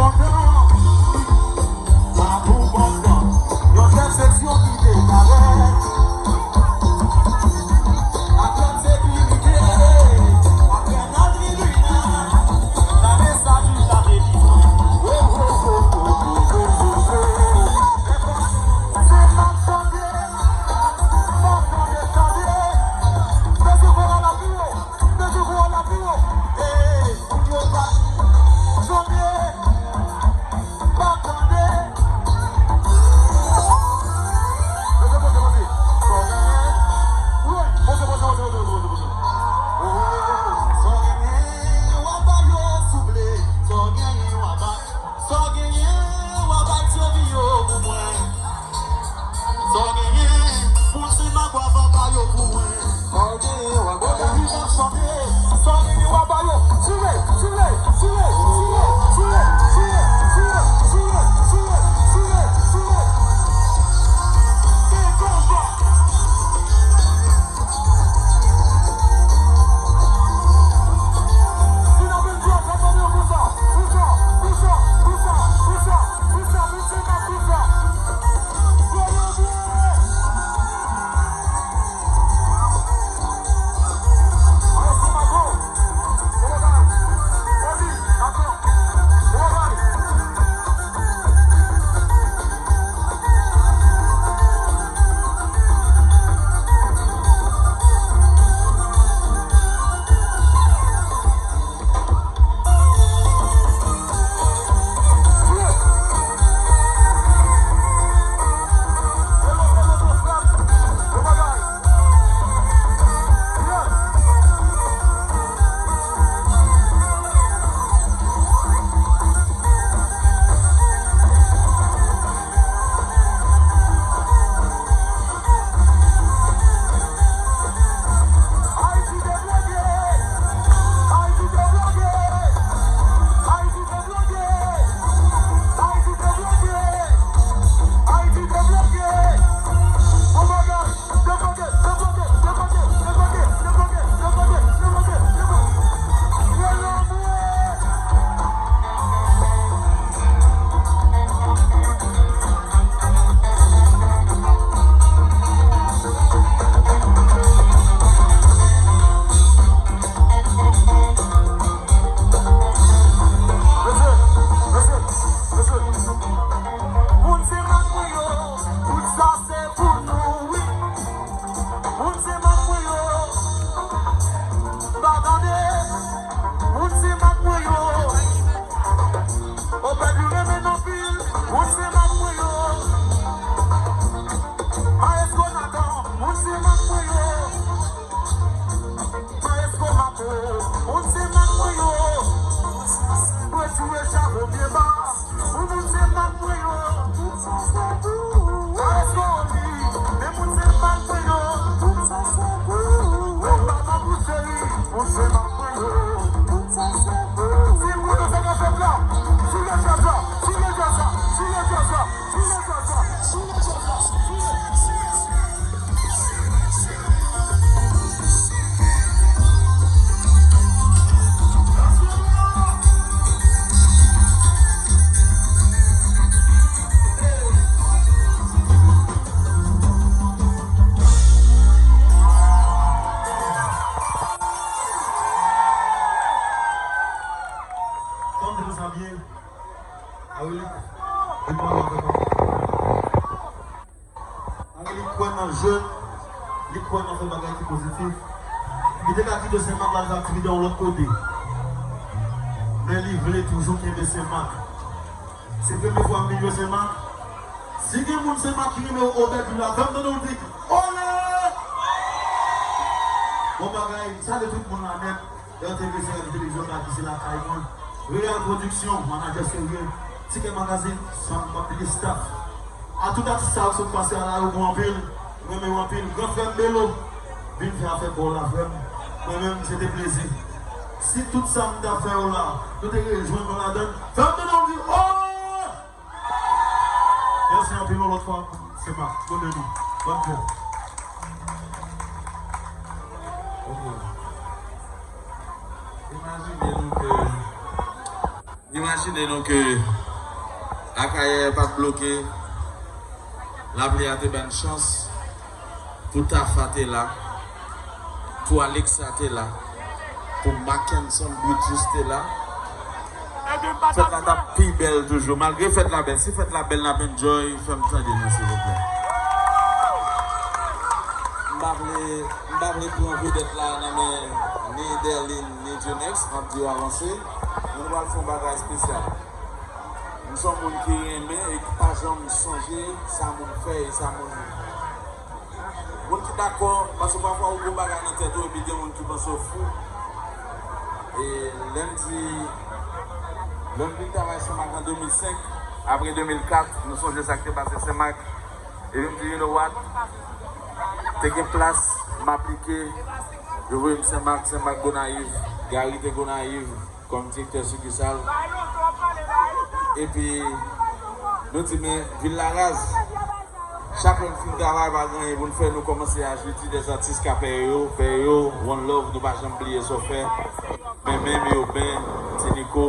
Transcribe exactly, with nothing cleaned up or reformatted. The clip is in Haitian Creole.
Pandan, pa pou pandan, yon jèn seksyon ki te parèt. Atlèt sekirite, apre nan tribinal, tande sa ki ta te di. Wo, wo, wo. Se pa tande, pa tande, tande. Mete koral la pi wo, mete koral la pi wo. Hey, moun yo pa tande. Pa tande. Poze, poze, poze. Sa w genyen? Wi, poze, poze, poze. Sa w genyen, w a ba yo souple. Sa w genyen, w a ba. Sa w genyen, w a bay tyovi yo pou mwen. Sa w genyen, moun Senmak w a ba yo pou mwen. Sa w genyen, w a ba yo. Sa w genyen, w a ba yo. Tire, tire, tire. Se konsa. Si n ap vin di yo, sa w genyen, konsa. Konsa, konsa, konsa, konsa. Konsa, moun Senmak, konsa. Voye byen. Maestro Marco, bon bagay. Vas-y, atann. Bon bagay. Mesye, mesye, mesye. Moun Senmak mwen yo, tout sa se pou nou, wi. Moun Senmak mwen yo, pa tande. Moun Senmak mwen yo, Obed yo renmen n anpil. Moun Senmak mwen yo, Maestro Nathan, moun Senmak mwen yo. Maestro Marco, moun Senmak mwen yo. Mwen tou e chapo byen ba. Pou moun Senmak mwen yo. Maestro Oli, men moun Senmak mwen yo. Mwen pa nan pou cheri, moun Senmak mwen yo. Se pou nou sa k ap fèt la. Sou le jazz la, sou le jazz la, sou le jazz la. Fòm de sa byen. Arelik, li pran nan fè kòman? Arelik kwè nan jèn, li kwè nan fè bagay ki pozitif. Li te ka kite Senmak l al fè aktivite yon lòt kote. Men li vle toujou kenbe Senmak. Se premye fwa m vin jwe Senmak. Si gen moun Senmak ki renmen Obed Vila, fè m tande w di, "Olé!" Bon bagay, m salye tout moun la nèt. R T V se rèv televizyon pa ki se lakay mwen. Real Production, manadjè serye. Tikè Magazine, san m ap pile staff. A tout atis sa yo k sot pase a la, yo bon anpil. M renmen yo anpil. Gran frè m Belo, vin fè afè pa w la, frè m. Mwen menm, se te plezi. Si tout sa m t ap fè yo la, nou te rejwenn nou ladann, fè m tande w di, "Oh!" Mèsi anpil yon lòt fwa. Se pa. Bonne nuit. Bonne fête. Ok. Imajine nou ke Imajine nou ke Akayè pa t bloke, lapli a te ban n chans, pou Tafa te la, pou Alexa te la, pou Mackenson Brutus te la. Fèt la t ap pi bèl toujou, malgre fèt la bèl. Si fèt la bèl, n ap enjoy, fè m tande nou, silvouplè. M pa vle, m pa vle pran vedèt la nan men ni Derline, ni Dionex, m ap di yo avanse. Nou pral fè yon bagay espesyal. M se yon moun ki renmen e ki pa janm sonje sa moun fè e sa moun. Moun ki dakò, paske pafwa ou gen bagay nan tèt ou epi gen moun ki panse w fou. E lè m di, lè m vin travay Senmak an de mil senk, apre de mil kat, nou sonje sa k te pase Senmak. Epi m di, you know what? Te gen plas, m aplike, yo voye m Senmak, Senmak Gonayiv, Gary te Gonayiv, kòm direktè sikisal. Epi, nou di, men, vil la raz. Chak lè n fin travay, pa gen anyen pou n fè, nou kòmanse ajouti dè zatis k ap peye yo, peye yo, one love, nou pa janm bliye sa w fè. Men menm yo, Ben, Ti Nico,